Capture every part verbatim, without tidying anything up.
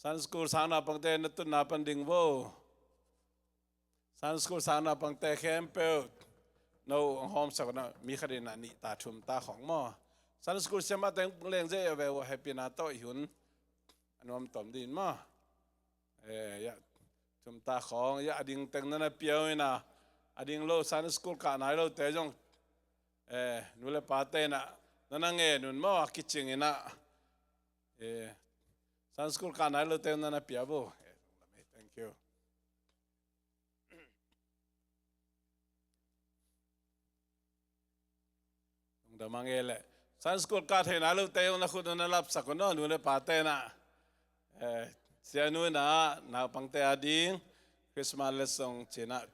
Sunday school sang naupangte na tutna pan ding vo. Sunday school sang naupangte khempeuh no hong hawmsak un ah, mi khat in ah nih ta thum ta khawng maw. Sunday school siamahte hong leng zia ve uh, happy na tawh i hun a nuam tawm ding maw. Eh, ya, thum ta khawng, ya, a ding teng na na pia uh in ah, a ding lo Sunday school kah nai lote zong, eh, nu le pate in ah na na ngen un maw, a kicing in ah. Eh, Sunday school kah nai lote na na pia vo. Eh, thank you. Lungdam a nge leh. Sunday school kah thei nai lote na khut na lapsak un aw, nu le pate in ah. Eh, sianu in ah naupangte a ding Christmas leh song ci-in ah,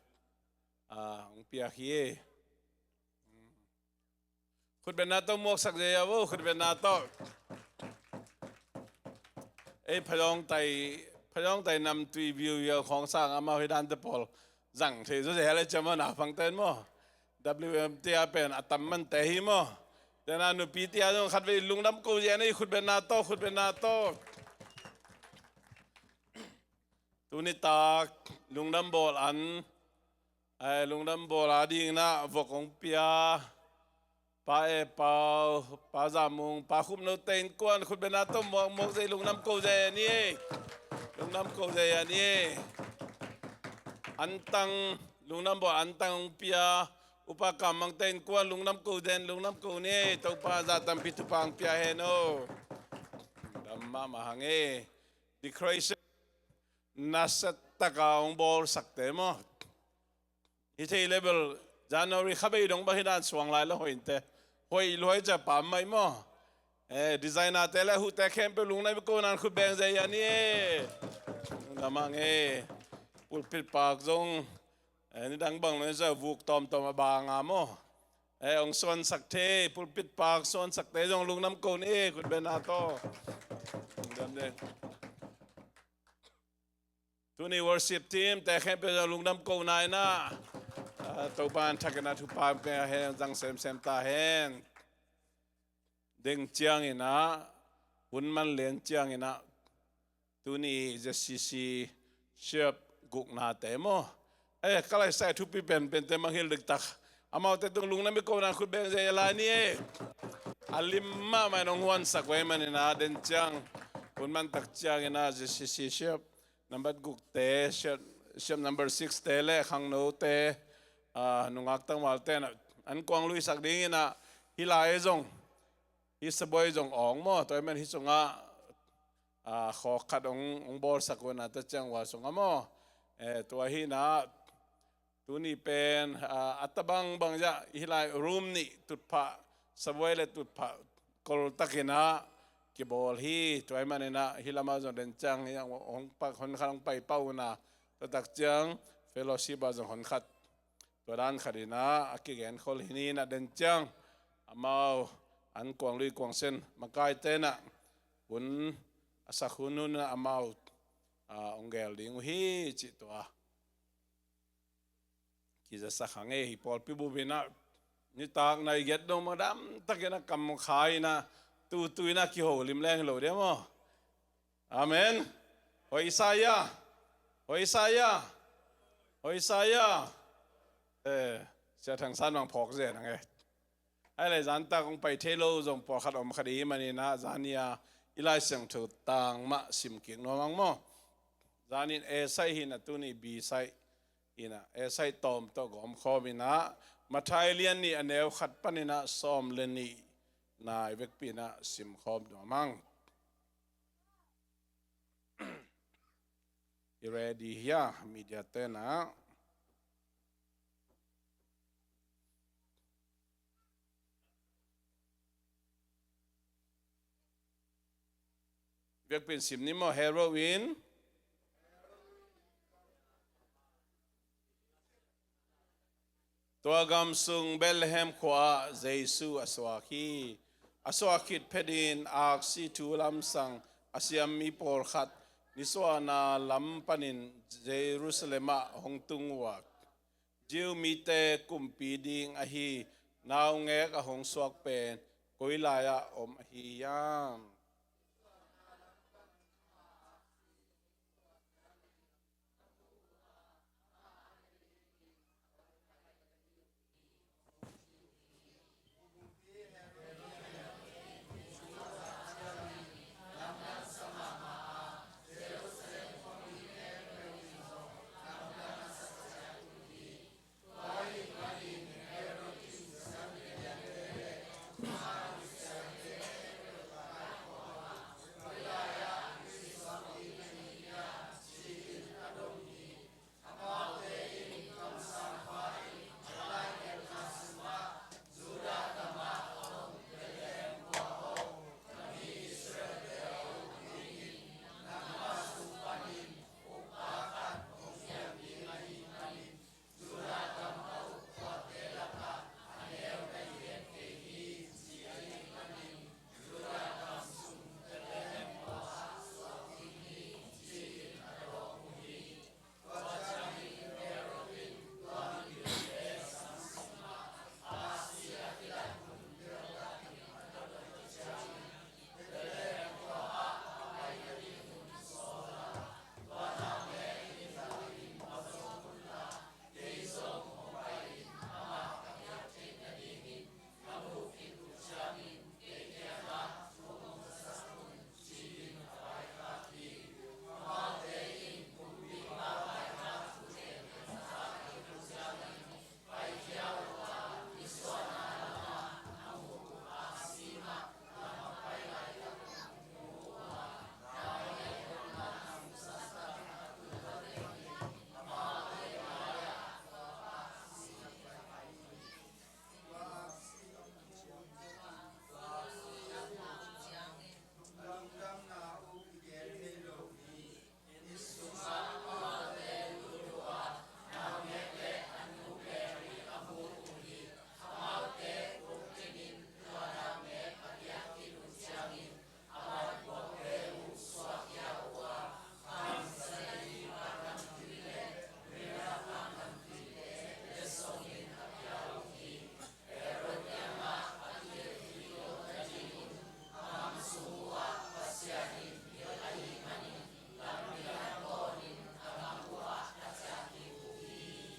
ah, hong piak hi. Khutbetna tawh muaksak zia vo, khutbetna tawh. Ei, Phayawngtai, Phayawngtai namtui viuviau khawng sang amau hi dante pawl zang thei zaw zia le ciam maw, naupangte in maw. W M T a pen a tam mante hi maw. Tena nupi tia zong khatvei lungdam ko zia ni, khutbetna tawh, khutbetna tawh. Tuni tak lungdam bawl an, eh, lungdam bawl a ding in ah vok hong pia Pa E Pau, Pa Za Mung, Pa Khum Note innkuan khutbetna tawh muakmuak zia, lungdam ko zia ni e. Lungdam ko zia ni e. Antang, lungdam bawl antang hong pia Upa Kam Mangte innkuan lungdam ko zia, lungdam ko ni e. Topa za tampi thupha hong pia hen aw. Lungdam mahmah hang e. Decoration nasia taka hong bawlsakte maw. Hi thei level January kha bei dong bang hi dan suang lai lo hoih inte. Hoih luai ca pam mai maw. Eh, designer te le huhte khempeuh lungdam ko nan khut beng zia ni e. Lungdam a nge. Pulpit pak zong, eh, ni dang bang lo ni zia vuk tawmtawm a bang a maw. Eh, hong suansak thei, pulpit pak suansakte zong lungdam ko ni e, khutbetna tawh. Lungdam ni. Tuni worship team te khempeuh zong lungdam ko na in ah, ah, Topa in thak in ah thupha pia hen, zang semsem ta hen. Deng ciang in ah, hun man lian ciang in ah, tuni Z C C siap guknate maw. Eh, ka lai sai thupi penpente mangngilh diktak. Amaute tung lungdam i ko nan khut beng zia lai ni e. A lim mahmah in hong huansak uh ahih manin ah, deng ciang, hun man tak ciang in ah Z C C siap number gukte, siap, siap number six te le khangnote, ah, nungak tangvalte in ah an kuang luisak ding in ah, hih lai zong, hih sabuai zong awng maw, tua ahih man hih sungah, ah, khawk khat hong, hong bawlsak uh na, ta ciang val sungah maw. Eh, tua hi in ah, tuni pen, ah, a tabang bang zia, hih lai room nih tutphah, sabuai le tutphah koltak in ah kibawl hi. Tua ahih manin ah, hih lamah zong deng ciang, hih hong pak, hon khat hong pai pah uh na, tua tak ciang fellowship ah zong hon khat. Tua dan khat in ah a kigenkhol hi ni in ah, deng ciang amau an kuang lui kuang sen makaite in ah hun a sak hun hun in ah amau, ah, hong gel ding uh hi cih tua kizasak hang e. Hih pawlpi bup in ah nitak nai giat dong madam tak in ah kam khai in ah tutu in ah kiho limleng hi lo dia maw. Amen. Hoih sa hia? Hoih sa hia? Hoih sa hia? Eh, Sia Thang San bang phawk zen ang e. Ahih leh zantak hong pai thei lo zong pawlkhat om kha ding ahih manin ah, zani a i Lai Siangtho tang mah sim kik nuam ang maw. Zanin A side hi in ah, tuni B side hi in ah, A side tawm tawh gawm khawm in ah, Matthai lian nih a neu khat panin ah sawm le nihna i vekpi in ah sim khawm nuam ang. I ready hia, media te na? Vekpi in sim ni maw, heroin. Tua gam sung Bethlehem khua-ah Jesu a suak hi. A suak khit phetin aksi thu lamsang a siam mi pawlkhat nisuahna lam panin Jerusalem ah hong tung uh a, Jew mite kumpi ding ahi naungek a hong suak pen koi lai-ah om ahi hiam?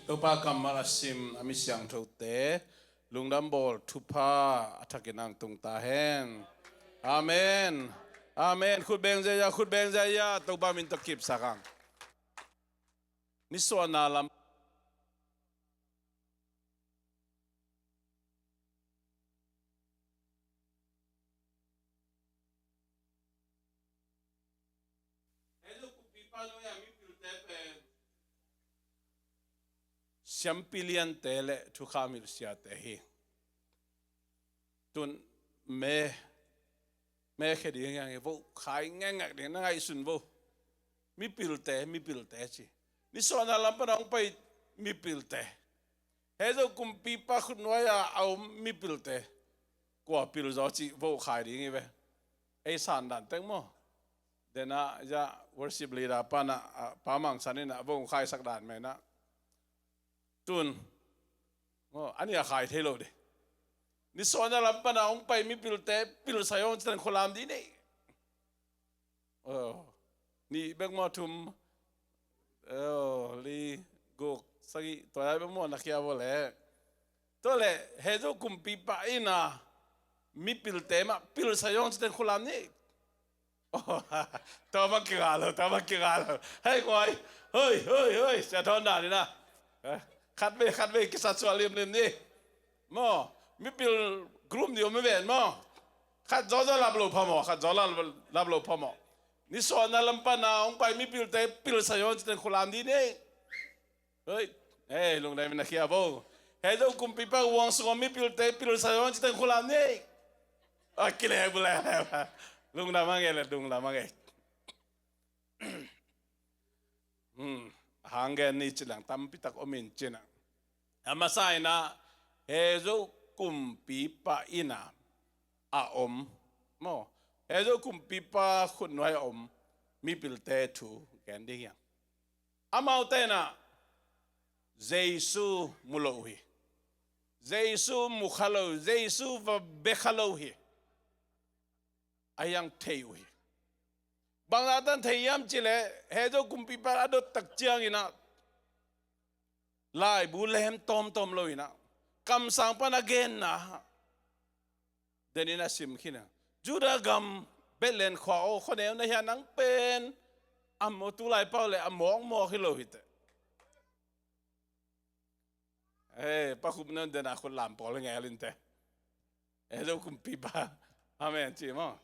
Topa kammal a sim a mi siangthote lungdam bawl thupha a thakin ang tung ta hen. Amen. Amen. Khut beng zia, khut beng zia, Topa min tawh kipsak ang. Nisuahna lam Hei zong kumpipa nuai-a mipilte pen siampi liante le thukham hilh siate hi. Tun me, me khe ding hiang hi, vo khai ngekngek ding, na ngaihsun vo. Mipilte, mipilte ci. Nisuahna lam pan a hong pai mipilte. Hei zong kumpipa khutnuai-a a om mipilte kua pil zaw cih vo khai ding hi ve. Ei san dan teng maw? Dena ya worship leader pana, a, Pa Mang San ina vo khaisak dan mena. Tun maw, a nih a khai thei lo ding. Nisuahna lam pana hong pai mipilte pilsa hong citen khualam ding nei. Oh, nih bek maw, thum, oh, li, guk, sagih, tua ai bek maw na khia vo le. Tua le, hei zong kumpipa ina mipilte mah pilsa hong citen khualam ni. Oh, tua bang kigal lo, tua bang kigal lo. Hei kuai, hoi, hoi, hoi, sia thawn dan ina. Eh, khat vei, khat vei kisat suah limlim ni. Maw, mipil group ni om hi ven maw. Khat zawzaw lap lo phamawh, khat zawzaw lap lo phamawh. Nisuahna lam pana hong pai mipilte pilsa hong citen khualam ding nei. Hei, hei, lungdam in a khia vo. Hei zong kumpipa huang sung om mipilte pilsa hong citen khualam nei. A kile bule. Lungdam a nge le, lungdam a nge. Hmm, hang gen ni ci leng tampi tak om in cina. A masa ina, hei zong kumpipa ina a om maw, hei zong kumpipa khutnuai a om mipilte thu gen ding hiang. Amaute na Jesu mu lo uh hi. Jesu mu kha lo, Jesu va be kha lo uh hi. A hiang thei uh hi. Bangzah tan thei hiam cih leh, hei zong kumpipa a dot tak ciang ina laibu lem tawmtawm lo ina kamsang pan a genna den ina sim khin a, Judah gam Bethlehem khua aw, khuaneu na hia, nang pen a maw, tu lai pau le a mawkmawk hi lo hi teh. Hei, Pa Khup nan dena khut lam pawl ngel in teh. Hei zong kumpipa. Amen ci maw.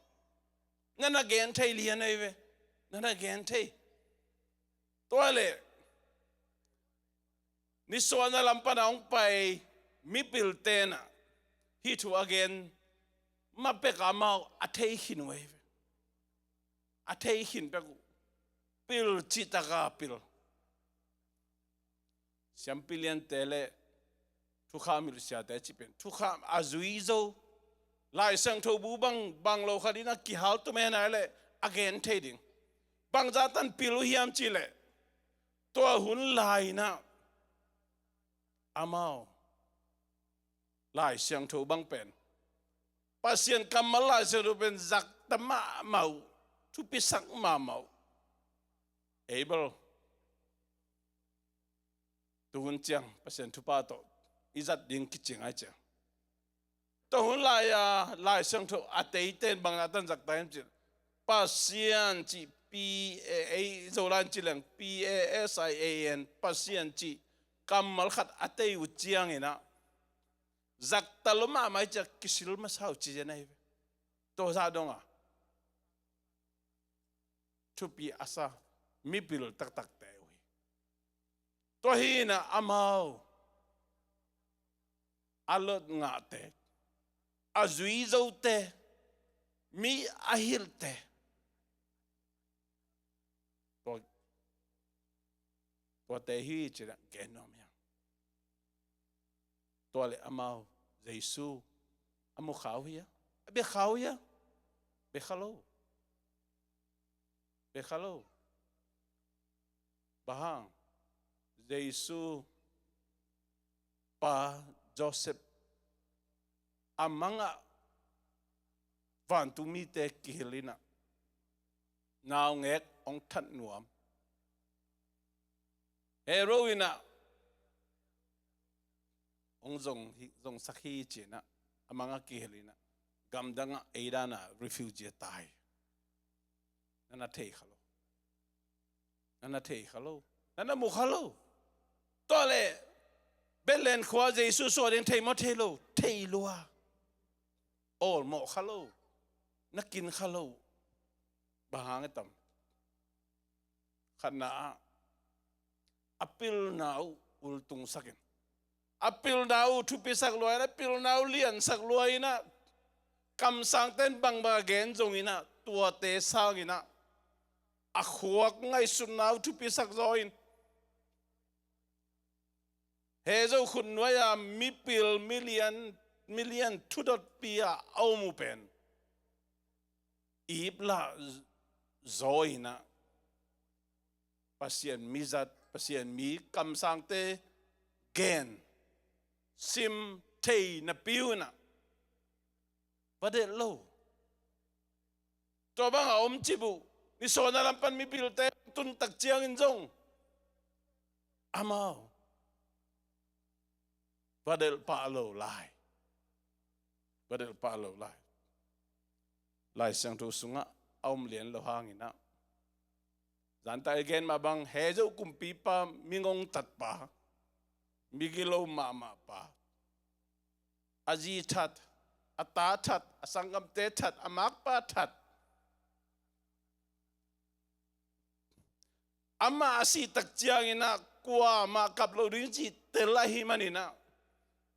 Na na gen thei lian ei ve. Na na gen thei. Tua le nisuahna lam pana hong pai mipilte na hih thu a gen ma pek amau a thei khin uh ei ve. A thei khin pek uh. Pil cih taka pil. Siampi liante le thukham hilh siate cih pen thukham a zui zo. Lai Siangtho bu bang, bang lo khat ina kihal tum hen a le a gen thei ding. Bangzah tan pil uh hiam cih leh, tua hun lai ina amau Lai Siangtho bang pen, Pasian kammal Lai Siangtho pen zakta mahmah uh, thupisak mahmah uh. Abel, tuhun ciang Pasian thupha tawh i zat ding kicing ai ciang, tua hun lai-a Lai Siangtho a teiten bangzah tan zakta hiam cih, Pasian cih, P A, ei Zolan cih leng P A S I A N, Pasian cih kammal khat a tei uh ciang ina zakta lo mahmah i ciah kisil masa uh ci zen ahi ve. Tua zah dong a thupi a sa mipil taktakte uh hi. Tua hi ina amau a lot ngahte, a zui zote, mi a hilhte, tua, tuate hi ci-in gen nuam hiang. Tua le amau Jesu a mu kha uh hia? A be kha uh hia? Be kha lo. Be kha lo. Bang hang? Jesu pa Joseph a mangah vantung mite kihilh ina naungek hong that nuam. Herod ina hong zong hi, zongsak hi ci-in ah, a mang ah kihel in ah, gamdang ah ei dan ah refugee a tai. Na na thei kha lo. Na na thei kha lo. Na na mu kha lo. Tua leh Bethlehem khua Jesu suah ding thei maw, thei lo? Thei lua. Awlmawh kha lo. Na kin kha lo. Bang hang hiam? Khatna ah, a pilna uh ultungsak in, a pilna uh thupisak lua in, a pilna uh liansak lua in ah, kamsangte in bangbang a gen zong in ah, tuate sang in ah, a khuak ngaihsutna uh thupisak zaw in, Hezro khutnuai-a mipil milian, milian thudotpi-a a om uh pen ip lah zaw in ah, Pasian mi zat, Pasian mi, kamsangte gen, sim thei napi uh in ah, va delh lo. Tua bang a om cip uh, nisuahna lam pan mipilte tun tak ciangin zong amau va delh pah lo lai. Va delh pah lo lai. Lai Siangtho sungah a om lian lo hang in ah, zan tak i gen mah bang, Hezro kumpipa, mi ngongtatpa, migilo mahmahpa, a zi that, a ta that, a sanggamte that, a makpa that, amah a sih tak ciangin ah kuamah kap lo ding cih tel ahih manin ah,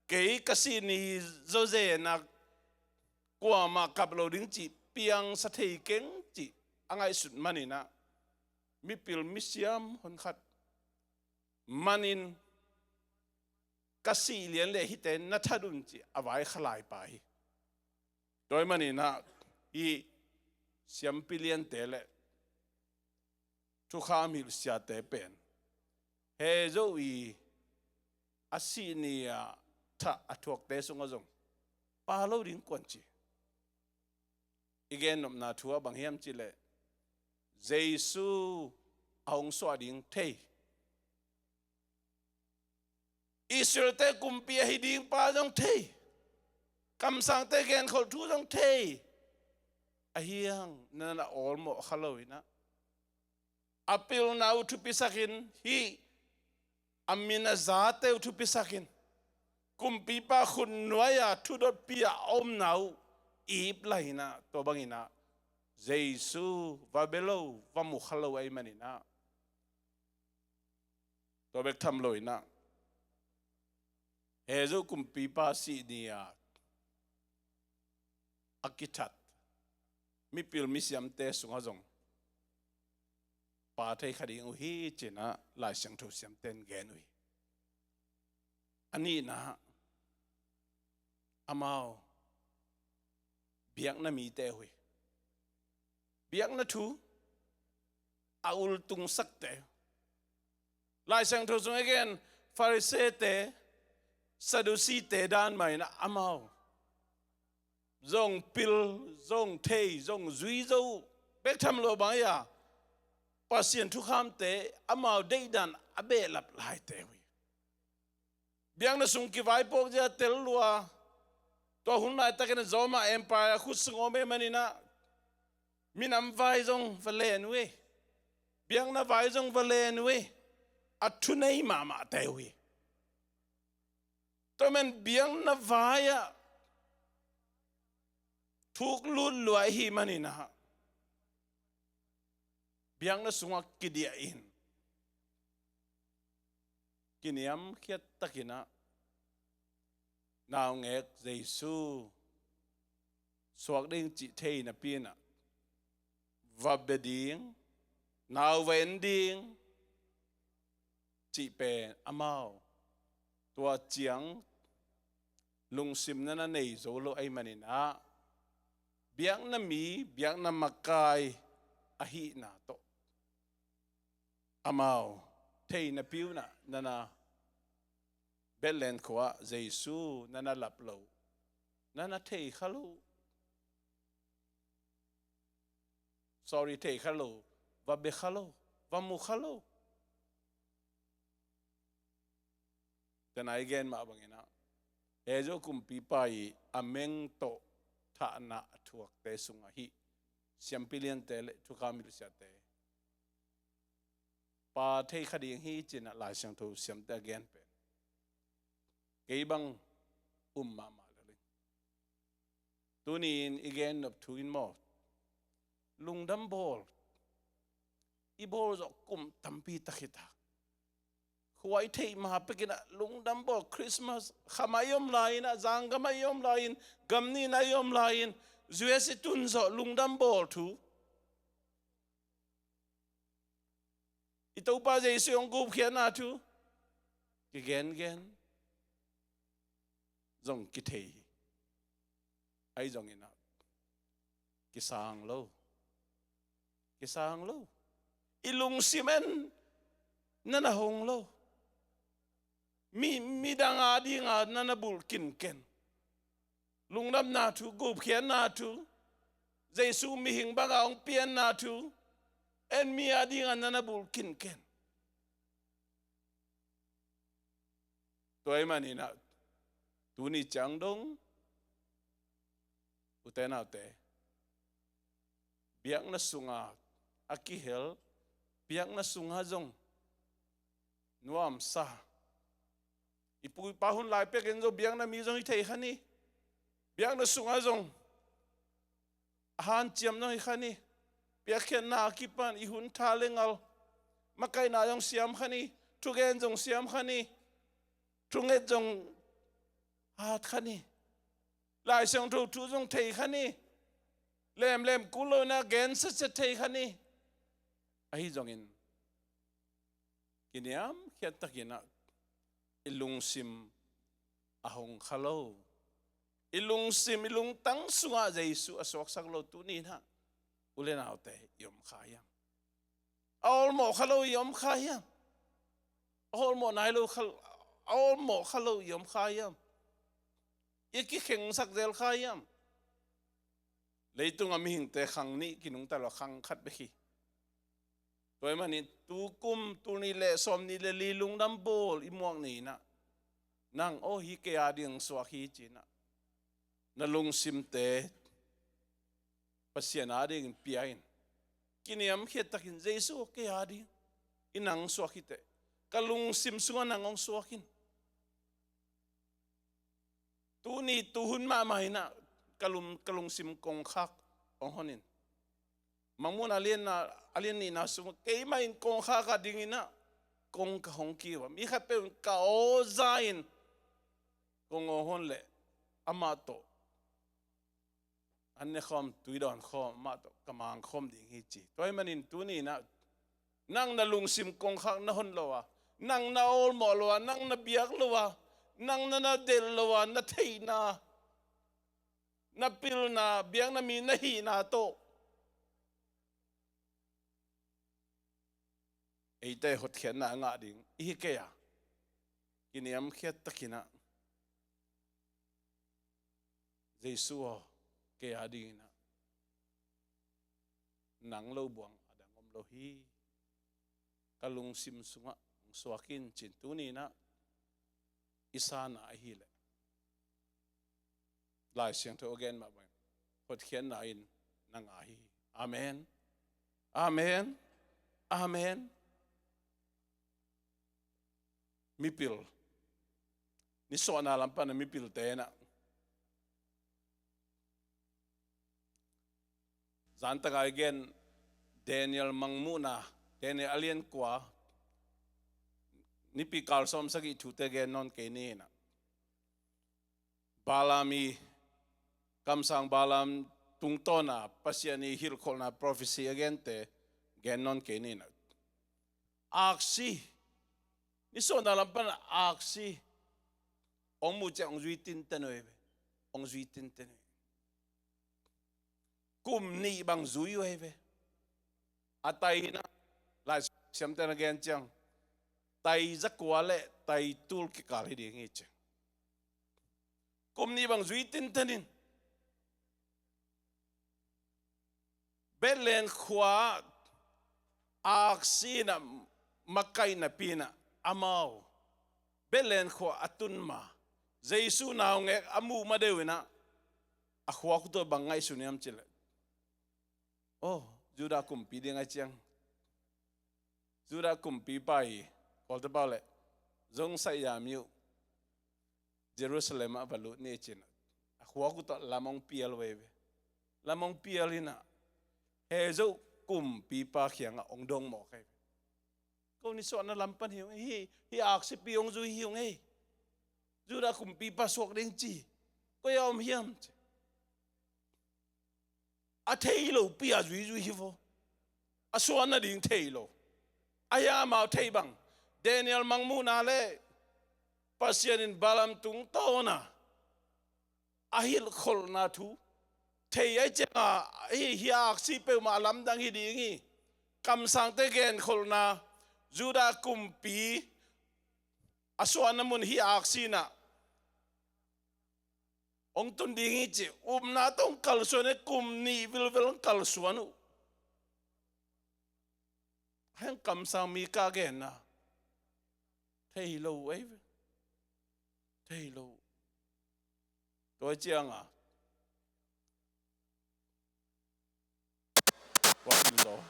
kei ka sih ni zawzen ah kuamah kap lo ding cih piangsak thei keng cih a ngaihsut manin ah, mipil misiam honkhat manin ka sih lian leh hihte na that un cih a vaikhalaipa hi. Tua ahih manin ah, hih siampi liante leh thukham hilh siate pen, Hezro i a sih ni-a thah a thuakte sungah zong pha lo ding kuan ci. I gen nopna thu ah bang hiam cih leh, Jesu a hong suah ding thei, Israelte kumpi ahi dingpa zong thei, kamsangte genkholh thu zong thei, ahi hang na na awlmawh kha lo in ah, a pilna uh thupisak in, hih a min a zate uh thupisak in, kumpipa khutnuai-a thudotpi-a a omna uh ip lah in ah, tua bang in ah Jesu va bia lo, va mu kha lo ahih manin ah, tua bek tham lo in ah, Hezro kumpipa sih ni-a a kithat mipil misiamte sungah zong pha thei kha ding uh hi ci-in ah Lai Siangtho siamte in gen uh hi. A nihna ah, amau biakna mite uh hi. Biakna thu a ultungsakte. Lai Siangtho sung i gen, Pharisee-te, Sadducee-te dan mah in ah amau zong pil, zong thei, zong zui zo uh. Bek tham lo bang hi a, Pasian thukhamte, amau deihdan a behlap laite uh hi. Biakna sung kivaipuak zia tel lua. Tua hun laitakin ah Roma Empire khut sung om ahih manin ah, minam vai zong va len uh hi. Biakna vai zong va len uh hi. A thunei mahmahte uh hi. Tua man biakna vai-ah thuk lut lua ahih manin ah, biakna sungah kidiah in, kiniamkhiat takin ah, naungek Jesu suak ding cih thei napi in ah, va bia ding, nau va en ding cih pen amau tua ciang lungsim na na nei zo lo ahih manin ah, biakna mi, biakna makai ahihna tawh amau thei napi un ah, na na Bethlehem khua-ah Jesu na na lap lo, na na thei kha lo. Sorry, thei kha lo, va bia kha lo, va mu kha lo. Tua nai gen mah bangin ah, Ezo kumpipa i a meng tawh thahna a thuakte sungah hih siampi liante le thukham hilhsiate pa thei kha ding hi cinah Lai Siangtho siamte a gen pen kei bang um mahmah lel ing. Tuni-in i gen nop thu in maw, lungdam bawl i bawl zawh kum tampi tak hi ta. Khua i theih ma pekinah lungdam bawl, Christmas khamah i om lai-inah, zanggamah i om lai-in, gamni-inah i om lai-in, U S i tun zawh lungdam bawl thu, i Topa Jesuh hong gupkhiatna thu kigengen zong kithei hi. Ahi zonginah kisang lo. Kisang lo. I lungsim en na na hong lo. Mi, midang adinga na na bulh kinken. Lungdamna thu, gupkhiatna thu, Jesuh mihing banga hong pianna thu en mi adinga na na bulh kinken. Tua ahih maninah tuni ciang dong, ute naute, biakna sunga a kihel, biakna sunga zong nuamsa, i pu i pa hun lai pekin zong biakna mi zong hi thei kha ni. Biakna sunga zong a hanciam zong hi kha ni. Piakkhiatna a kipan i hun tha le ngal, makaihna zong siam kha ni. Thugen zong siam kha ni. Thunget zong hat kha ni. Lai Siangtho thu zong thei kha ni. Lemlem kul lo-inah gen setset thei kha ni. Ahi zongin kiniamkhiat takinah i lungsim a hong kha lo, i lungsim, i lungtang sungah Jesuh a suaksak lo tuni-inah u le naute i om kha hiam? A awlmawh kha lo i om kha hiam? A awlmawh nai lo kha, a awlmawh kha lo i om kha hiam? I kikhengsak zel kha hiam? Leitunga mihingte khang nih kinungta lo, khang khat bek hi. Tua ahih manin tukum, tul nih le sawm nih le li lungdam bawl i muak ni-inah, nang aw, hih kei ading suak hi cinah na lungsimte Pasian adingin pia in. Kiniamkhiat takin, Jesuh aw, kei ading in nang suak hiteh. Ka lungsim sungah nang hong suak in. Tuni tuhun mahmah inah ka lum, ka lungsim kongkhak hong hon in. Mangmuhna a lianna, a lian nihna sungah keimah in kongkhak a dinginah kong ka hong kiu a, mi khatpeuh in ka aw za-in kong aw hon leh amah tawh an ne khawm, tui dawn khawm, amah tawh ka mang khawm ding hi ci. Tua ahih manin tuni inah nang na lungsim kongkhak na hon lo a, nang na awlmawh lo a, nang na biak lo a, nang na na delh lo a, na theihna, na pilna, biakna mi na hihna tawh eite hotkhiatna a ngah ding i hi kei a, kiniamkhiat takinah Jesuh aw, kei a dinginah nang lo buang a dang om lo hi. Ka lungsim sungah hong suak in, ci-in tuni inah i san a ahih leh Lai Siangtho a gen mah bangin hotkhiatna in na ngah hi. Amen. Amen. Amen. Mipil, nisuahna lam pana mipilte inah, zan taka i gen Daniel mangmuhna, Daniel a lian kua, Nipi kal sawm sagih thute gen nawn kei ni inah, Balaam i, kamsang Balaam tungtawna Pasian i hilhkholhna, prophecy a gente gen nawn kei ni inah, aksi, nisuahna lam pana aksi hong muh ciang hong zui tinten uh hi ve. Hong zui tinten uh hi. Kum nih bang zui uh hi ve. A tai inah, Lai Siamte na gen ciang, tai zakua le tai tul kikal hi ding hi ci. Kum nih bang zui tinten in, Bethlehem khua aksi inah makaihna pi inah amau Bethlehem khua a tun ma Jesu naungek a muh ma deuh inah a khuak uh tawh bang ngaihsun hiam cileh, oh, Judah kumpi ding ai ciang, Judah kumpipa hi, kawlte pau leh zong saih ya mi uh, Jerusalem ah va lut ni cin a khuak uh tawh lam hong pial uh ei ve. Lam hong pial inah he zo kumpipa kiangah hong dong mawk ei ve. Ko nisuahna lam pan hi ung ei, hi, hi aksipi hong zui hi ung ei. Judah kumpipa suak ding ci, koi a om hiam ci. A thei lopi a zuizui hi vo. A suan nading thei lo. A hia amau thei bang? Daniel mangmuhna le Pasian in Balaam tungtawna a hilhkholhna thu thei ai cianga, hi, hi aksi peuhmah a lamdang hi ding hi. Kamsangte genkholhna, Judah kumpi a suanna mun hi aksi inah hong tun ding hi ci. Upna tawh hong kalsuan hi, kum nih vilvel hong kalsuan uh. Heng kamsang Mika genna thei lo uh ei ve. Thei lo uh. Tua cianga tua pil zaw,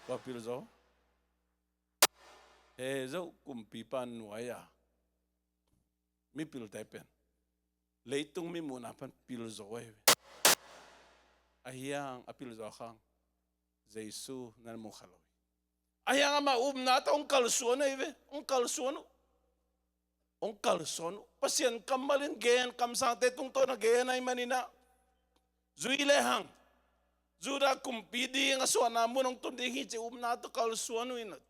tua pil zaw, he zo kumpipa nuai a mipilte pen leitung mimuhna pan pil zaw ei ve. A hiang a pil zaw khang Jesu nan mu kha lo hi. A hiang amah upna tawh hong kalsuan ei ve. Hong kalsuan uh. Hong kalsuan uh. Pasian kammal in gen, kamsangte tungtawna gen ai maninah zui lehang Judah kumpi ding a suahna mun hong tun ding hi ci upna tawh kalsuan uh inah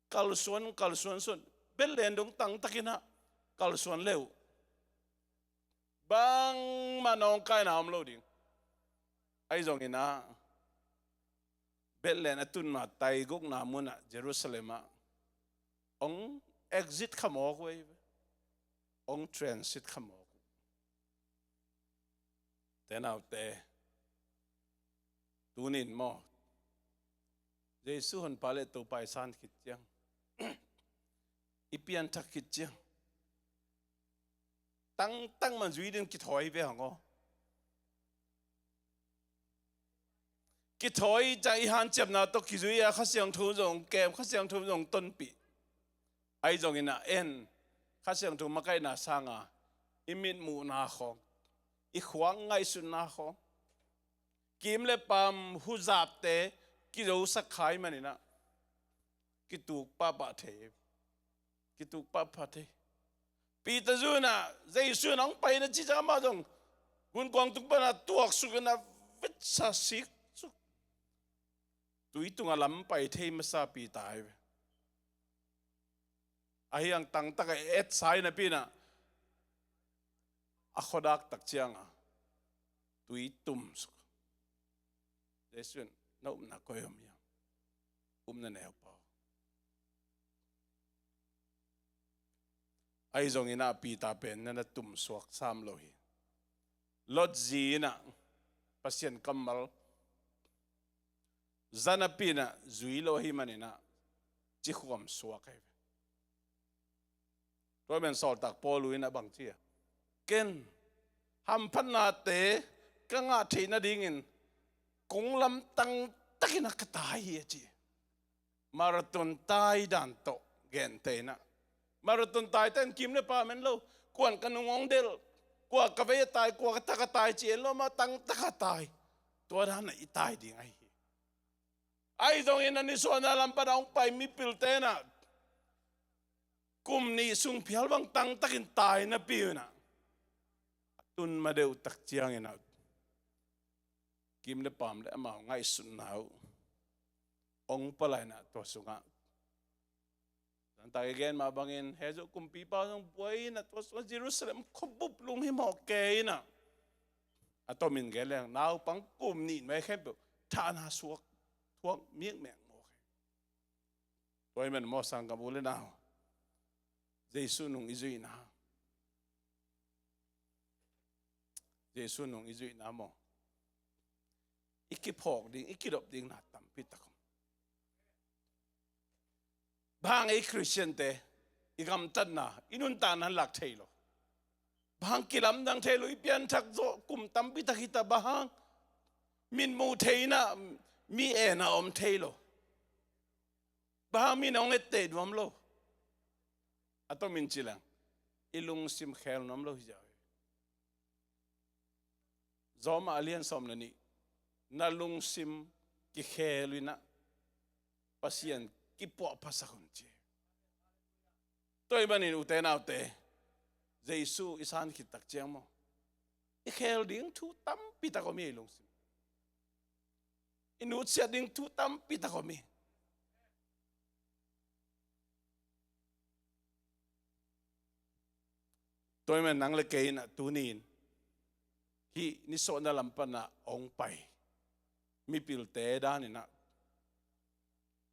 kalsuan, kalsuan suan. Bethlehem dong tangtakinah kalsuan le uh bangmah nawngkaina om lo ding. Ahi zonginah Bethlehem a tun ma taigukna munah Jerusalem ah hong exit kha mawk uh ei ve. Hong transit kha mawk uh. Te naute, tunin maw, Jesu honpa le Topa i san khit ciang, i pianthak khit ciang, tangtang man zui din kithawi ve hang aw. Kithawi ciang i hanciamna tawh kizui a Kha Siangtho zong kem, Kha Siangtho zong tonpih. Ahi zonginah en, Kha Siangtho makaihna sanga i mitmuhna khawng, i khuak ngaihsutna khawng, kim le pam huzapte kizosak khai maninah kituk pahpah thei. Kituk pahpah thei. Peter zunah Jesu in hong paina ci ciang amah zong gunkuang tung panah tuaksuk inah vetsa siksuk. Tui tungah lam pai thei masa Peter ahi ve. Ahi hang tangtaka etsa hi napi inah a khuadak tak cianga tui tumsuk. Jesu in na upna koi om hiam? Upna neu pau. Ahi zonginah Peter pen na na tumsuak sam lo hi. Lot zi inah Pasian kammal zanapi inah zui lo ahi maninah cikhuam suak ahi ve. Tua men sawltak Paul inah bang ci a, ken hamphatnate ka ngah theih nadingin kong lamtang takinah ka tai hi a ci. Marathon tai dan tawh gente inah, marathon taite in kim le pam en lo, kuan ka nung hong delh, kua ka vei a tai, kua ka thak a tai ci en lo, amah tangtaka tai. Tua danah i tai ding ahi hi. Ahi zongin a nisuahna lam pana hong pai mipilte inah kum nih sung phial bang tangtakin tai napi uh inah a tun ma deuh tak cianginah kim le pam le amau ngaihsutna uh hong palainah tua sungah Zanta i gen mah bangin he zo kumpipa zong buai inah tua sungah Jerusalem khuabup lunghimawh kei inah a tomin gen leng naupang kum nih nuai khempeuh thahna suak thuak mikmek mawk hi. Tua hi man maw sanggam u le nau, Jesu nung i zuihna, Jesu nung i zuihna maw, i kiphawk ding, i kidop ding na tampi tak om. Bang ei Khristiante i gamtatna, i nuntakna lak thei lo. Bang hang kilamdang thei lo, i pianthak zawh kum tampi tak hi ta, bang hang min mu thei in ah mi en a om thei lo. Bang hang min hong etteh nuam lo. A tomin ci leng, i lungsim khel nuam lo hi ziau hi. Zawma a lian sawm le nih, na lungsim kikhel in ah Pasian kipuahphasak un ci. Tua ahih manin ute naute, Jesu i san khit tak ciang maw, i khel ding thu tampi tak om hi, i lungsim. I nutsiat ding thu tampi tak om hi. Tua ahih manin nang le kei in ah tuni in hih nisuahna lam pan ah hong pai mipilte dan in ah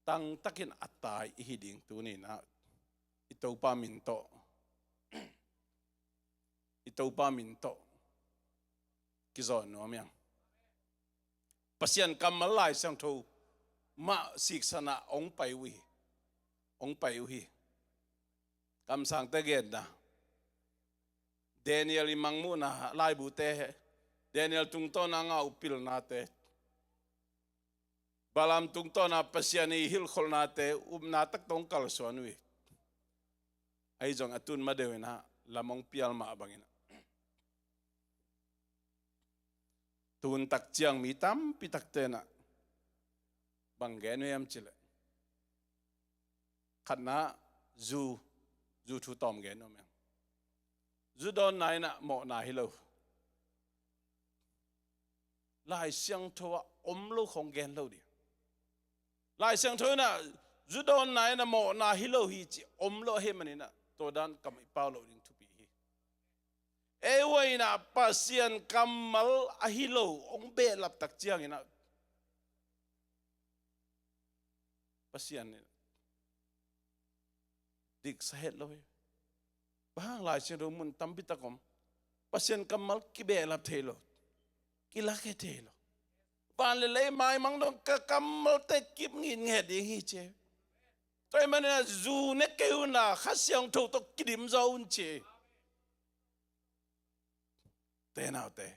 tangtakin a tai i hi ding tuni in ah i Topa min tawh, i Topa min tawh kizawn nuam hi hang. Pasian kammal Lai Siangtho mah siksan ah hong pai uh hi. Hong pai uh hi. Kamsangte genna, Daniel i mangmuhna, laibute, Daniel tungtawn a ngah uh pilnate, Balaam tungtawn a Pasian i hilhkholhnate, upna tak tawh hong kalsuan uh hi. Ahi zong a tun ma deuh in ah lam hong pial mah bangin ah, tun tak ciang mi tampi takte in ah bang gen uh hiam cih leh, khatna, zu, zu thu tawm gen uh hiam. Zu dawnna in ah mawhna hi lo. Lai Siangtho ah om lo khawng gen lo ding. Lai Siangtho in ah zu dawnna in ah mawhna hi lo hi ci om lo ahih manin ah tua dan kam i pau loh ding thupi hi. Ei uh in ah Pasian kammal ahi lo hong behlap tak ciangin ah Pasian in diksa het lo hi. Bang hang Lai Siangtho mun tampi tak om, Pasian kammal kibehlap thei lo, kilakhe thei lo. Van le lei maimang dong ka kammalte kip ngitnget ding hi ci. Tua ahih manin ah zu ne kei un ah Kha Siangtho tawh kidim zaw un ci. Te naute,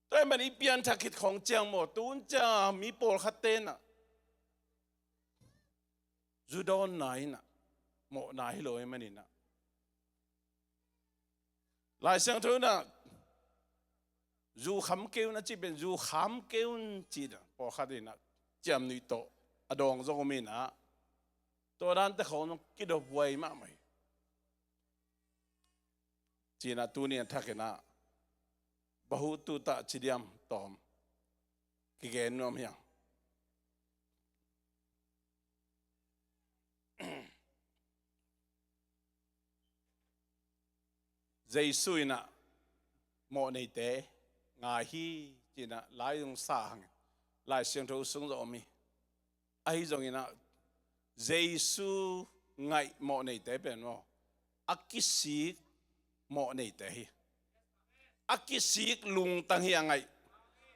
tua ahih manin i pianthak khit khawng ciang maw, tun ciang a mi pawlkhatte in ah zu dawnna in ah mawhna hi lo ahih manin ah, Lai Siangtho in ah zu kham kei un a cih pen, zu kham kei un ci-in ah pawlkhat in ah ciamnuih tawh a dawng zong om in ah, tua dante khawng zong kidop huai mahmah hi. Ci-in ah tuni a thakin ah bahu tutah ci diam tawm kigen nuam hi hang. Jesu in ah mawhneite ngai hi ci-in ah lai zong sa hang, Lai Siangtho sung zong om hi. Ahi zongin ah Jesu ngaih mawhneite pen maw, a kisik mawhneite hi. A kisik lungtang hi a ngaih.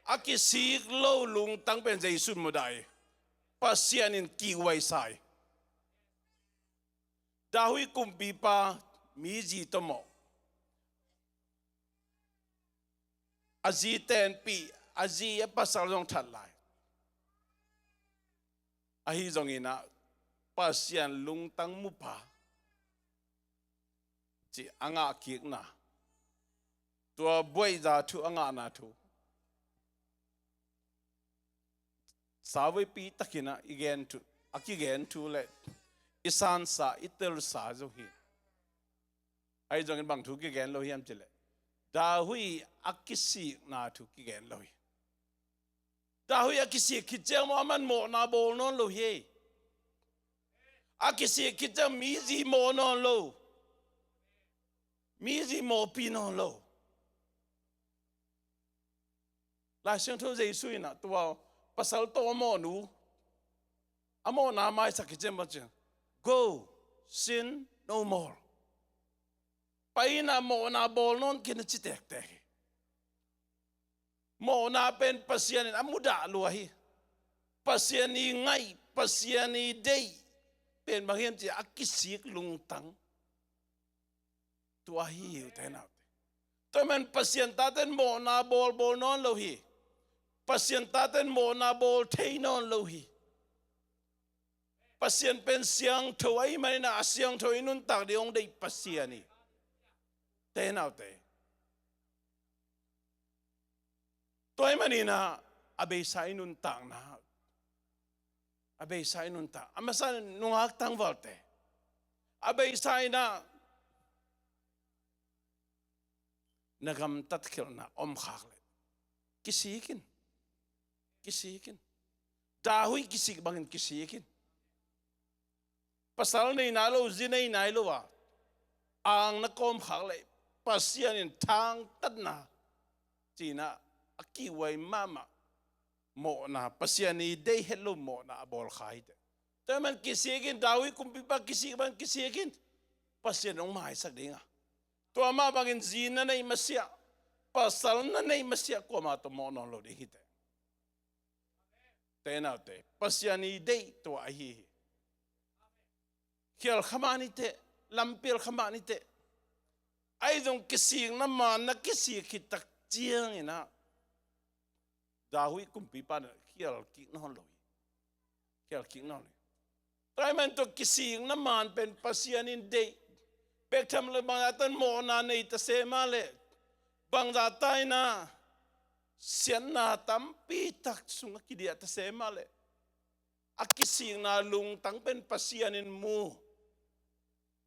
A kisik lo lungtang pen Jesu in mudah hi. Pasian in kihhuaisa hi. David kumpipa, mi zi tawh mawh. A zi tenpih, a zi a pasal zong that lai. Ahi zongin ah Pasian lungtang mupa cih a ngahkikna, tua buaihza thu a ngahna thu, savepi takin ah i gen thu, a kigen thu le i sansa, i telsa zong hi. Ahi zongin bang thu kigen lo hiam cih leh, David a kisikna thu kigen lo hi. David a kisik khit ciang maw, aman mawhna bawl nawn lo hi. A kisik khit ciang mi zi mawh nawn lo. Mi zi mawhpih nawn lo. Lai Siangtho Jesu in ah tua pasal tawh a mawhnu, a mawhna maisak khit ciang maw, "Go, sin no more." Pai in ah mawhna bawl nawn kei in, a ci tektek hi. Mawhna pen Pasian in a mudah lua hi. Pasian i ngaih, Pasian i deih, pen bang hiam ci a kisik lungtang. Tua hi hi uh te naute. Tua man Pasian taten mawhna bawlbawl nawn lo hi. Pasian taten mawhna bawl thei nawn lo hi. Pasian pen siangtho ahi maninah a siangtho i nuntak ding hong deih Pasian hi. Te naute. Tua ahi maninah a beisa i nuntakna, a beisa i nuntak a masa nungak tangvalte a beisa inah na gamtat khialhna om khak leh kisik in. Kisik in. David kisik bangin kisik in. Pasal nei nai lo, zi nei nai lo a ang na kawm khak leh Pasian in thangtatna cinah a kihuai mahmah mawhna, Pasian i deih het lo mawhna a bawl kha hi teh. Tua man kisik in, David kumpipa kisik bang kisik in. Pasian hong maisak ding a, tua mah bangin zi na neih masiah, pasal na neih masiah kuamah tawh mawh nawn lo ding hi teh. Te naute, Pasian i deih tua ahi hi. Khial kha mah ni teh, lampial kha mah ni teh. Ahi zong kisikna man na kisik khit tak cianginah David kumpipa na khial kik nawn lo hi. Khial kik nawn lo hi. Tua ahi man tua kisikna man pen Pasian in deih. Bek tham lo bangzah tan mawhna nei ta se mah leh, bangzah ta inah siatna tampi tak sungah kidiah ta se mah leh, a kisikna lungtang pen Pasian in mu,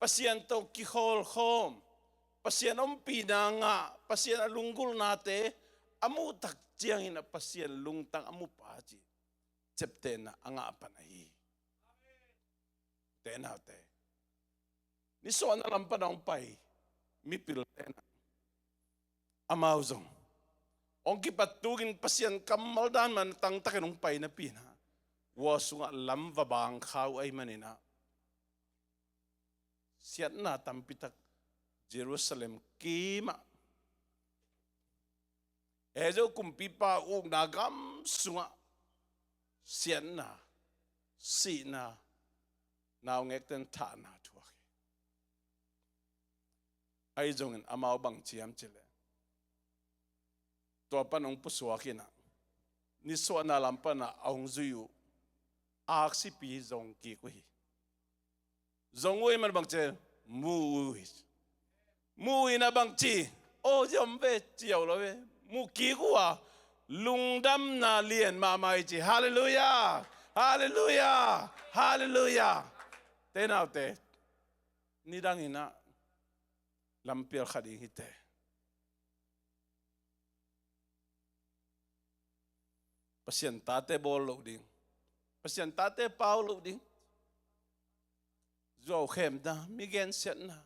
Pasian tawh kikhawlkhawm, Pasian ompihna ngah, Pasian a lunggulhnate a muh tak ciangin a Pasian lungtang a mupa ci ciaptehna a ngah pan ahi hi. Te naute, nisuahna lam pan a hong pai mipil tenah amau zong hong kipat tukin Pasian kammal dan man tangtakin hong pai napi inah, khua sungah lam va bang kha uh ahi maninah siatna tampitak Jerusalem kimah, Ezra kumpipa ukna gam sungah siatna, sihna, naungekten thahna thuak hi. Ahi zongin amau bang ci hiam cih leh, tua pan hong pusuak inah nisuahna lam panah a hong zui uh aksipi zong kik uh hi. Zong uh hi man bang ci, mu uh hi. Mu uh hi na bang ci, aw ziom ve ci uh lo ve. Mu kik uh a lungdamna lian mahmah hi ci. Halleluiah. Halleluiah. Halleluiah. Te naute, nidang inah lampial kha ding hi teh. Pasian tate bawl loh ding, Pasian tate pau loh ding. Zuaukhemna, mi gensiatna,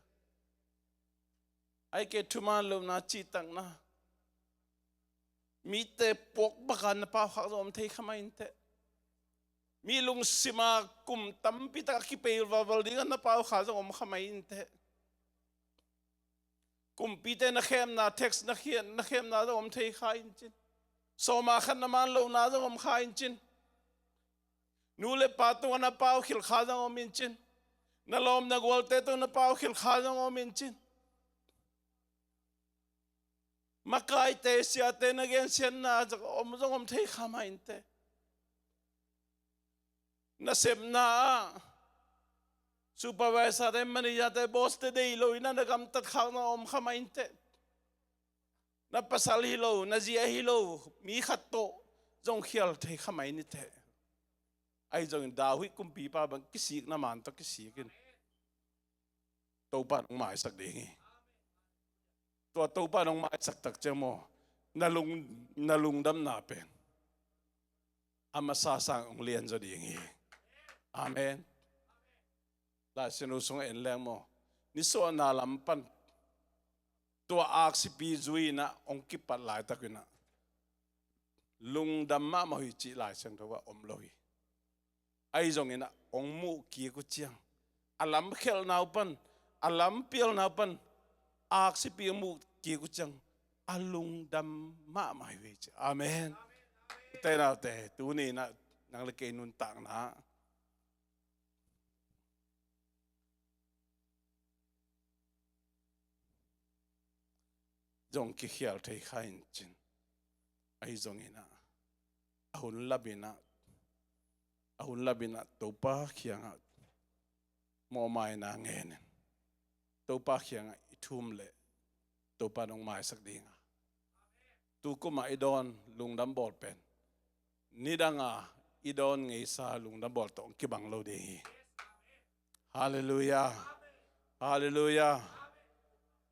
ahih kei thuman lohna, cihtakna, mite puak baka na pau khak zong om thei kha mah inteh. Mi lungsima kum tampitak a kipei valval dinga na pau kha zong om kha mah inteh. Kumpite na khemna, text na khian, na khemna zong om thei kha in cin. Sawma khat na man lohna zong om kha in cin. Nu le pa tungah na pau khilh kha zong om in cin. Na lawm na gualte tungah na pau khilh kha zong om in cin. Makaite, siate na gensiatna zong om, zong om thei kha mah inteh. Nasepna ah supervisor te, manager te, boss te deih lo in ah na gamtat khak na om kha mah inteh. Na pasal hi lo, na zi ahi lo mi khat tawh zong khial thei kha mah inteh. Ahi zongin David kumpipa bang kisikna man tawh kisik in. Topa in hong maisak ding hi. Tua Topa in hong maisak tak ciang maw, na lung, na lungdamna pen a masa sang hong lianzaw ding hi. Amen. Laisiangtho sungah en leng maw, nisuahna lam pan tua aksipi zui in ah hong kipat laitak in ah lungdam mahmah uh hi cih Laisiangtho ah om lo hi. Ahi zongin ah hong muh kik uh ciang, a lam khelhna uh pan, a lam pialna uh pan aksipi hong muh kik uh ciang a lungdam mahmah uh hi ci. Amen. Ute naute, tuni in ah nang le kei nuntakna dong kikhial thei kha in cin. Ahi zongin ah, a hun lamin ah, a hun lamin ah Topa kiangah mawhmaina ngenin, Topa kiangah i thum leh Topa nong maisak dinga, tu kumah i dawn lungdam bawl pen nidanga i dawn ngeisa lungdam bawl tawh kibang lo ding hi. Halleluiah. Halleluiah.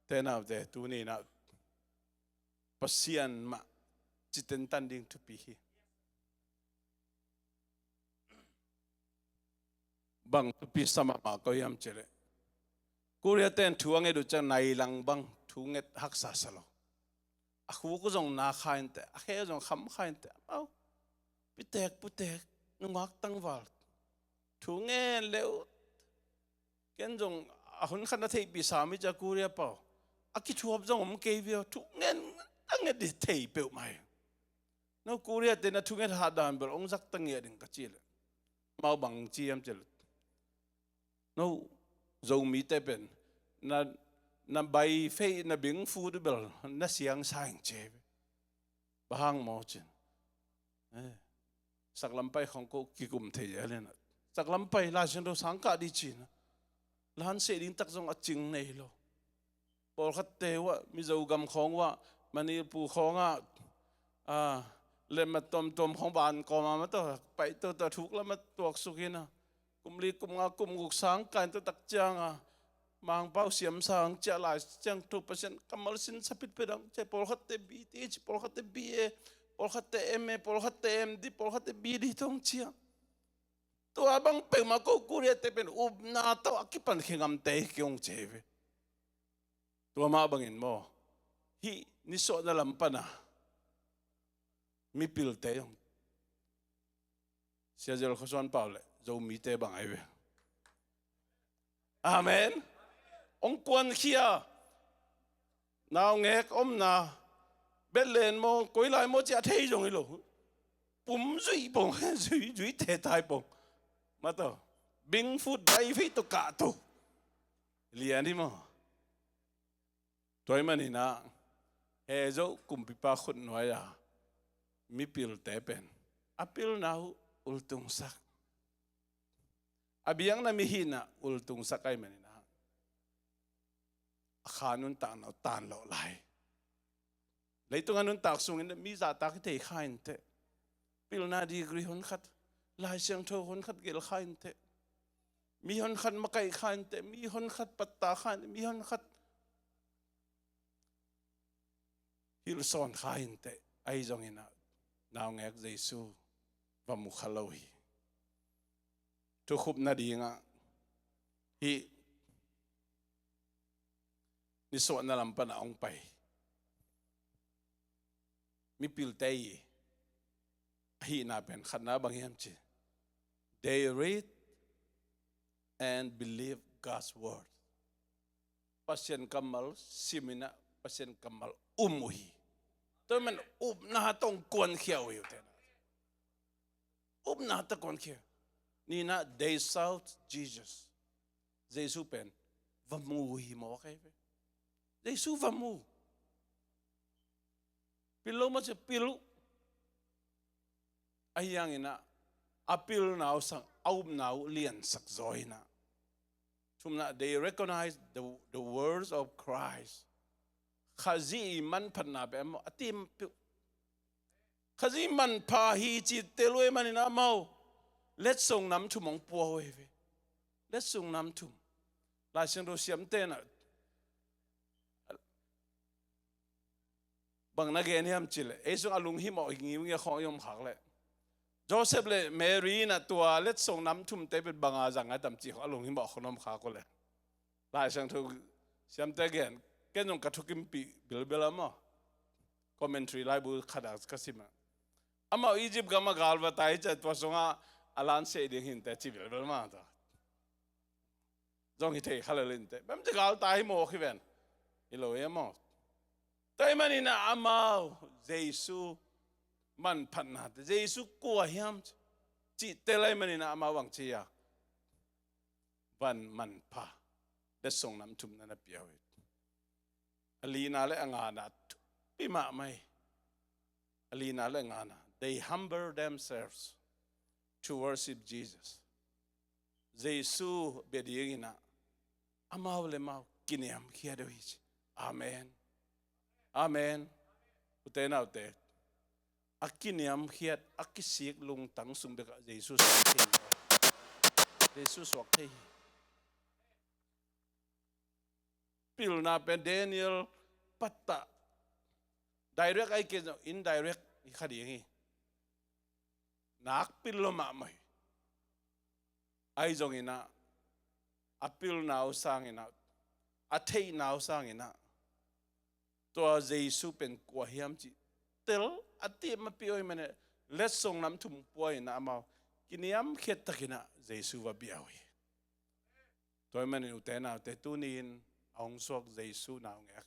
Te naute, tuni-in ah Pasian mah citentan ding thupi hi. Bang thupi sa mahmah ko hiam cih leh, Korea ten thu a nget uh ciang nai lang bang thu nget haksa sa lo. A khuk uh zong na kha inteh, a khe uh zong kham kha inteh. Amau pitek putek, nungak tangval thu ngen leh uh. Ken zong a hun khat na theihpih sam hi cia, Korea pau a kithuap zong om kei viau, thu ngen a nget dih thei peuhmah hi. No Korea te na thunget hat dan bel hong zak ta ngiat ding ka cih leh, amau bang ci hiam cih leh, no Zomite pen na, na bai feih, na bing fut bel na siang sa ing ci hi. Bang hang maw cin, eh, saklampai khong ko kikum thei a lena, saklampai Lai Siangtho sang kah dih cina, lanseh ding tak zong a cing nei lo. Pawlkhatte uh ah, Mizo gam khawng uh ah, Manipur khawng ah, a, lemmat tuamtuam khawng van kawm a mah tawh pai toto, thuk lamah tuaksuk hi na. Kum li, kum nga, kum guk sang kain tawh tak cianga Mangpau siam sang cia, Lai Siangtho Pasian kammal sin sa pitpit ang cia, pawlkhatte B T H, pawlkhatte B A, pawlkhatte M A, pawlkhatte M D, pawlkhatte B D tawh cia. Tua bang peuhmah ko Korea te pen upna tawh a kipan khe ngamte hi kei hong ci hi ve. Tua mah bangin maw, hih nisuahna lam pana mipilte hong, Sia Zel Khuasuan pau leh Zomite bang ahi ve. Amen. Hong kuankhia, naungek omna, Bethlehem maw, koi lai maw ci a thei zong hi lo. Pum zui pong, zui, zui te tai pong. Mah tawh bing fut bai feih tawh kah to. Lian hi maw. Tua ahih manin ah, he zo kumpipa khutnuai-a mipilte pen a pilna uh ultungsak, a biakna mihihna ultungsak ahih manin ah, a kha nuntakna uh tan lawh lai. Leitung a nuntak sungin mi zahtak hi thei kha inteh. Pilna degree honkhat, Lai Siangtho honkhat gelh kha inteh. Mi honkhat makaih kha inteh, mi honkhat pattah kha inteh, mi honkhat hilhsawn kha inteh. Ahi zongin ah, naungek Jesu va mu kha lo hi. Thukhupna dingah hih nisuahna lam pana hong pai mipilte i ahihna pen khatna bang hiam cih, they read and believe God's word. Pasian kammal simin ah Pasian kammal um uh hi. Tua ahih manin upna tawh hong kuankhia uh hi uh te. Upna tawh kuankhia. Nihna, they sought Jesus. Jesu pen va mu uh hi maw, a kai ve. Jesu va mu. Pil lo mah ci a pil uh. Ahi hangin ah, a pilna uh sang a upna uh liansak zaw hi na. Thumna, they recognize the, the words of Christ. Khazih i manphatna pen amau a tim piuh. Khazih manpha hi cih tel uh ahih manin amau letsong nam thum hong pua uh hi ve. Letsong nam thum. Lai Siangtho siamte na bang na gen hiam cih leh, ei sung a lunghimawh ngiungia khawng i om khak leh, Joseph le Mary in a tua letsong nam thumte pen banga zang a tam cih khawng a lunghimawh khawng om khak uh leh, Lai Siangtho siamte gen, ken zong ka thukimpih bilbel a maw. Commentary laibu khat ah ka sim a, amau Egypt gam ah gal va tai ciang tua sungah a lanseh ding hi inteh ci bilbel mah ta. Zong hi thei kha lel inteh. Bang ci gal tai hi mawk hi ven. Hi lo hi a maw. Tua ahih manin ah amau Jesu manphatnate, Jesu kua hiam cih tel ahih manin ah amau bang ci a, van manpha letsong nam thumna na pia uh hi. A lina le a ngana thu Pi mahmah hi. A lina le ngana, they humble themselves to worship Jesus. Jesu bia dingin ah amau le amau kiniamkhiat uh hi ci. Amen. Amen. Ute naute, a kiniamkhiat, a kisik lungtang sung bekah Jesu suak thei hi. Jesu suak thei hi. Pilna pen Daniel pattah direct ahi kei zong indirect hi kha ding hi. Nakpi lo mahmah hi. Ahi zongin ah a pilna uh sangin ah, a theihna uh sangin ah, tua Jesu pen kua hiam cih tel a tih mapih uh ahih manin, letsong nam thum pua in ah amau kiniamkhiat takin ah Jesu va bia uh hi. Tua ahih manin ute naute, tuni-in a hong suak Jesu naungek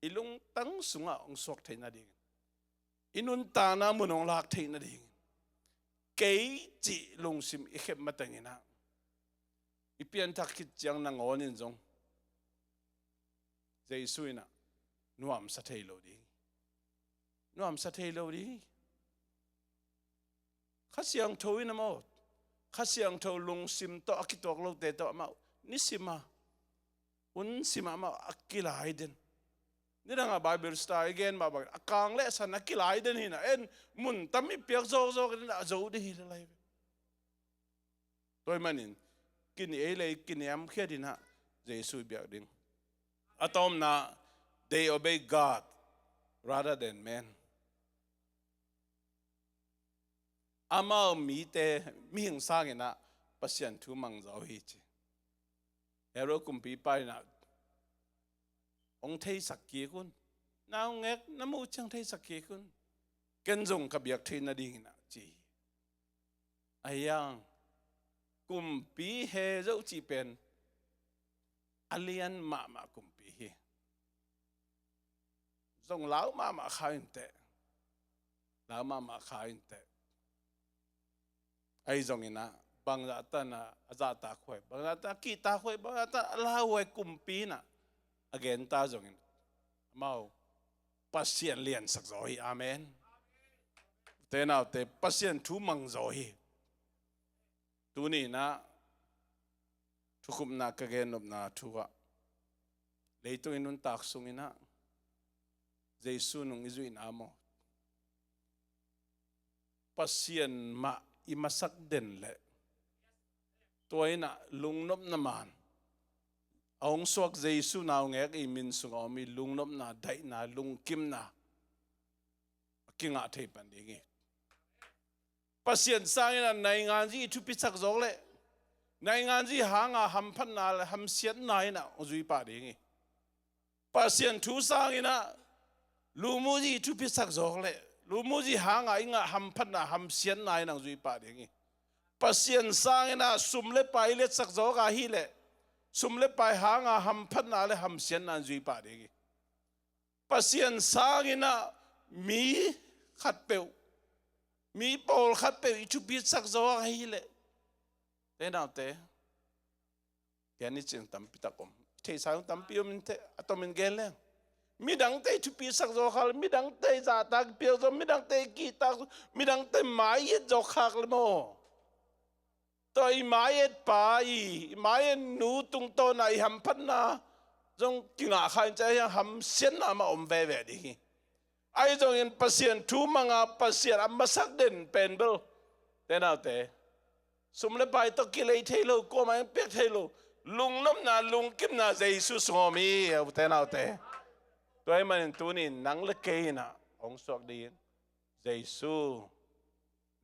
i lungtang sungah hong suak theih nadingin, i nuntakna mun hong lak theih nadingin, kei cih lungsim i khep matengin ah, i pianthak khit ciang nangawn in zong Jesu in ah nuamsa thei lo ding. Nuamsa thei lo ding. Kha Siangtho in amau, Kha Siangtho lungsim tawh a kituak lote tawh amau nisim a, hun sim a amau a kilai den. Nidang a Bible study i gen mah bangin a kang le a san a kilai den hi na, en mun tam i piak zawkzawk in a zo ding hi lai ve. Tua ahih manin kiniei le kiniamkhiat in ah Jesu i biak ding. A tawpna, they obey God rather than men. Amau mite, mihing sangin ah Pasian thu mang zaw hi ci. Herod kumpipa in ah, hong theisak kik un. Naungek na muh ciang theisak kik un. Ken zong ka biak theih nadingin ah ci hi. Ahi hang kumpi he zo cih pen a lian mahmah kumpi hi. Zong lau mahmah kha inteh. Lau mahmah kha inteh. Ahi zongin ah bangzah tan a zahtak huai, bangzah tan a kihtak huai, bangzah tan a lau huai kumpi in ah a genta zongin amau Pasian liansak zaw hi. Amen. Ute naute, Pasian thu mang zaw hi. Tuni in ah thukhupna ka gen nopna thu ah, leitung i nuntak sungin ah Jesu nung i zuihna maw, Pasian mah i masak den leh, tua in ah lungnopna man, a hong suak Jesu naungek i min sungah om i lungnopna, daihna, lungkimna a kingah thei pan ding hi. Pasian sangin ah nainganzi i thupisak zawk leh, nainganzi hanga hamphatna le hamsiatna in ah hong zui pah ding hi. Pasian thu sangin ah lumuzi i thupisak zawk leh, lumuzi hanga i ngah hamphatna, hamsiatna in ah hong zui pah ding hi. Pasian sangin ah sum le pai i liatsak zawk ahih leh, sum le pai hanga hamphatna le hamsiatna in zui pah ding hi. Pasian sangin ah mi khatpeuh, mi pawlkhat peuh i thupisak zawk ahih leh, ute naute, tua ni cin tampi tak om. Theihsa tampi om inteh, a tomin gen leng. Midangte i thupisak zawk khak leh, midangte i zahtak i piak zawk, midangte i kihtak zawk, midangte mai i et zawk khak leh maw, tua i mai i et pa, i mai i et nu tungtawn ah i hamphatna zong kingah kha in, tua ciang hamsiatna mah om veve ding hi. Ahi zongin Pasian thu mang a, Pasian a masak den pen bel, ute naute, sum le pai tawh kilei thei lo, kuamah in piak thei lo, lungnopna, lungkimna Jesu sungah om hi, ute naute. Tua ahih manin tuni-in nang le kei in ah hong suak dingin Jesu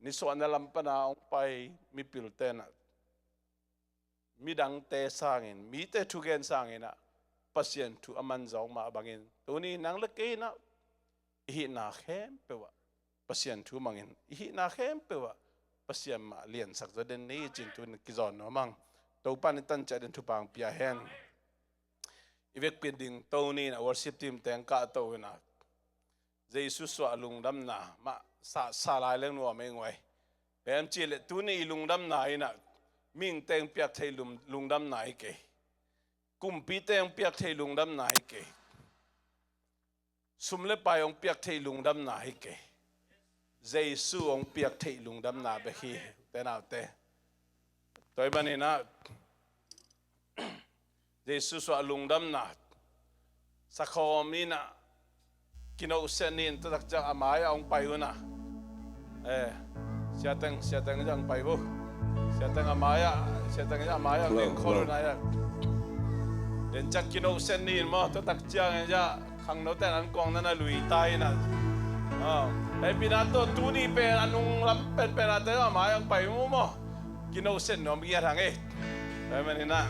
nisuahna lam pan a hong pai mipilte in ah midangte sangin, mite thugen sangin ah Pasian thu a man zawk mah bangin, tuni nang le kei in ah i hihna khempeuh ah Pasian thu mangin, i hihna khempeuh ah Pasian mah liansak zaw den ni ci-in tuni kizawn nuam ing. Topa in i tan ciat dingin thupha hong pia hen. I vekpi ding Tony in ah worship team teng kahto in ah, Jesu suah lungdamna mah sa, sa lai leng nuam ing uai. Bang hiam cih leh tuni i lungdamna in ah mihingte hong piak thei lum, lungdamna hi kei. Kumpite hong piak thei lungdamna hi kei. Sum le pai hong piak theih lungdamna hi kei. Jesu hong piak theih lungdamna bek hi, ute naute. Tua ahih manin ah Jesu suah lungdamna sakhawm in ah, kinohsiat ni in, tua tak ciang a mai ah hong pai un ah. Eh, Sia Teng, Sia Teng in ah hong pai uh. Sia Teng a mai ah, Sia Teng in ah a mai ah hong ding khol un ah. Tua ciang kinohsiat ni in maw, tua tak ciang in ah khangnote'n an kuang na na lui ta in ah. Ah, hehpihna tawh tuni pen a nung lam penpen ah te a mai ah hong pai uh maw. Kinohsiat nuam ngiat hang e. Tua ahih manin ah